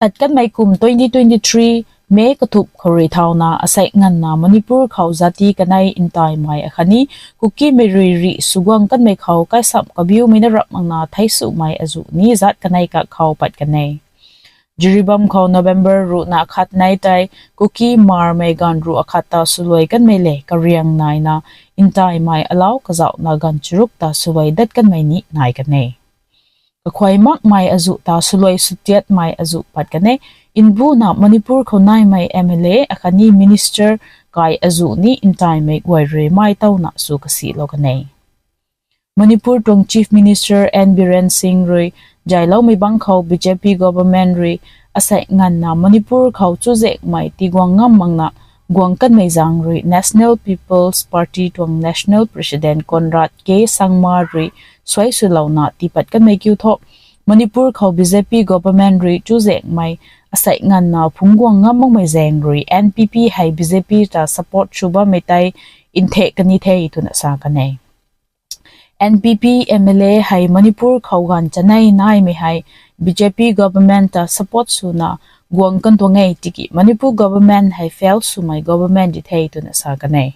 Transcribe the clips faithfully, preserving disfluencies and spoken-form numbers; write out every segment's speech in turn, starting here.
Tat kanmei kum twenty twenty-three May kathup khou rui thauna asei nganvna Manipur khou zati kanei ntaimei akhatni Kukimei rui rih swguang kanmei khou kaisam kabiumei na rap makna theic sumei azuh ni zat kanei kak khou pat kan e. Jiribam khou November ruhna khat nei tei Kuki Hmarmei ganv ruh akhat ta swluai kanmei le kariang naina ntaimei alau kazauhna ganv charuk ta swluai dat kanmei ni nai kan e. Kakhuai makmei azuh ta swluai sutiatmei azuh pat kan e. Nbuna Manipur khou naimei M L A akhatni minister kai azuh ni ntaimei guay rui mei tawna sw kasilou kan e. Manipur tuang Chief Minister N Biren Singh rui zayloumei bangc khou B J P government rui asei nganvna Manipur khou chuzaenghmei tiguang ngam makna guang kanmei zaeng rui National People's Party tuang National President Conrad K Sangma rui suai swlouna tiipat kanmei kiu thu, Manipur khou B J P government rui chuzaenghmei asei nganvna phungc guang ngam makmei zaeng rui N P P hei B J P ta support sw bammei tei nthek kan ni the twna sa kan e. N P P M L A hei Manipur khou ganv chanei naimei hei B J P government ta support swna guang kan tuang e tiki Manipur government hei fail swmei government di the twna sa kan e.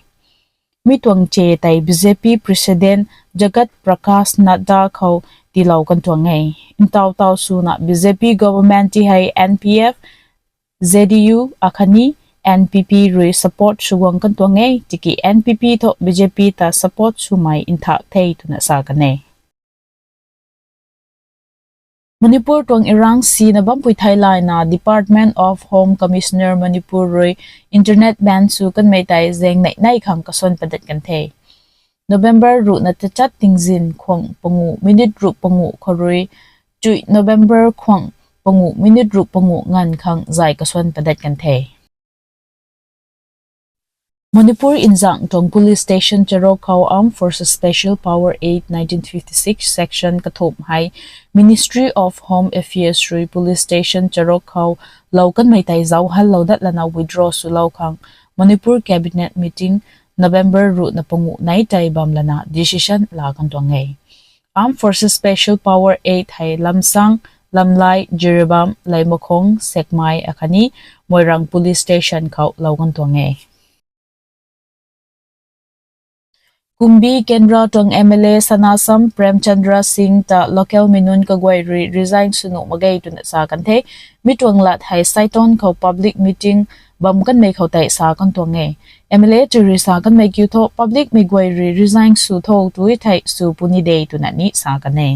Mi tuang che tei B J P President Jagat Prakash Nadda khou tiilou kan tuang e. Ntaw taw swna B J P government ti hei N P F, J D U akhatni N P P rui support sw guang kan tuang e tiki N P P thu B J P ta support swmei nthak the twna sa kan e. Manipur tuang irang sina bampui theilayna Department of Home Commissioner Manipur rui internet ban sw kanmei tei zaeng neih nei khang kasuan padat kan the. November ruhna tachat tingzin khwang panguh minute ruh panguh khou rui chui November khwang panguh minute ruh panguh nganv khang zay kasuan padat kan the. Manipur nzangc tuang police station charuk khou Armed Forces Special Power Act nineteen fifty-six section kathumh hei Ministry of Home Affairs rui police station charuk khou lou kanmei tei zauc hallou dat lana withdraw swlou khang Manipur cabinet meeting November ruhna panguh nei tei bam lana decision laa kan tuang e. Armed Forces Special Power Act hei Lamsang, Lamlai, Jiribam, Leimakhong, Sekmai akhatni Moirang police station khou lou kan tuang e. Kumbi Kendra tuang M L A Sanasam Premchandra Singh ta local mei nunc kaguay rui resign sw nuh mak ge twna sa kan the. Mi tuang lat hei Saiton khou public meeting bam kanmei khou tei sa kan tuang e. M L A ta rui sa kanmei kiu thu public mei guay rui resign sw tho tw thei sw puni de twna ni sa kan e.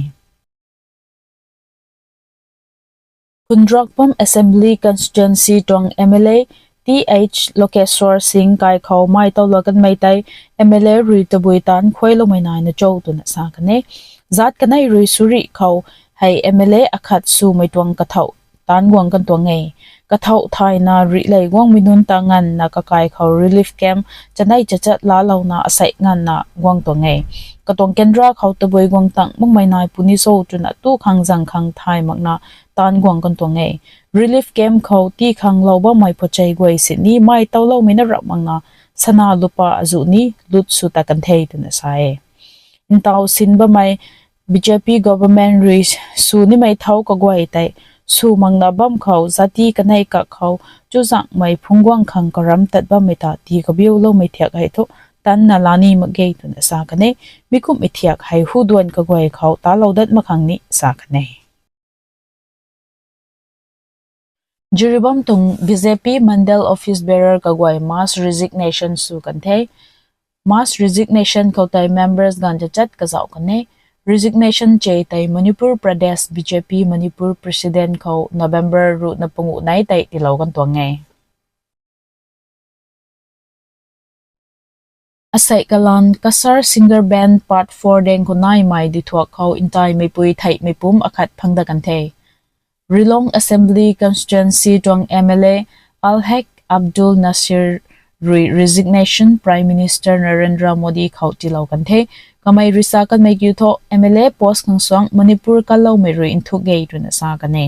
Khundrakpam Assembly Constituency tuang M L A Th Lokeshwar Singh kai khou mei tawlou kanmei tei M L A rui tabui taanc khuailoumei naina cho twna sa kan e. Zat kanei rui suri khou hei M L A akhat swmei tuang kathauh taanc guang kan tuang e. Kathauh thayna rih lei guangmei nunc ta nganvna kakai khou relief camp chanei chachat laalouna asei nganvna guang tuang e. Katuang Kendra khou tabui guang tang makmei nai puni cho twna tu khang zang khang thay makna taanc guang kan tuang e. Relief camp khou tii khang lou bammei phuchei guay sini mei tawloumei na rap makna sana lupa azuh ni lut sw ta kan the twna sa e. Ntaw sin bammei B J P government rui sw nimei thau kaguay tei sw makna bam khou zati kanei kak khou chuzaenghmei phungc guang khang karam tat bammei ta tii kabiuloumei thiak hei thu tanna la ni mak ge twna sa kan e. Mi kumhmei thiak hei huduan kaguay khou talou dat mak khang ni sa kan e. Jiribam tuang B J P Mandal office bearer kaguay mass resignation sw kan the. Mass resignation khou tei members ganv chachat kazauh kan e. Resignation che tei Manipur Pradesh B J P Manipur President khou November ruhna panguh nei tei tiilou kan tuang e. Asei kalan Kasar Singer Band Part four deng khou naimei dithuak khou ntaimeipui theihmei pumc akhat phang dat kan the. Rilong Assembly Constituency tuang M L A Alhaj Abdul Nasir rui resignation Prime Minister Narendra Modi khou tiilou kan the. Kamei rui sa kanmei kiu thu M L A post khang suang Manipur kalloumei rui nthuk ge twna sa kan e.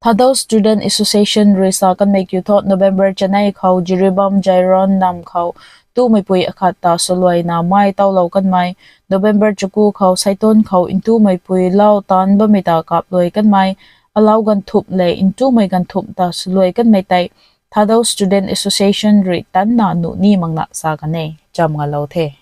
Thadou Student Association rui sa kanmei kiu thu November chanei khou Jiribam Jairon nam khou tumeipui akhat ta swluaina mei tawlou kanmei November chaku khou Saiton khou ntumei pui lau taanc bammei ta kapluai kanmei, alau ganvthumh lev ntumei ganvthumh ta swluai kanmei tei Thadou Student Association rui tanna nuh ni makna sa kan e. Cham ngalou the.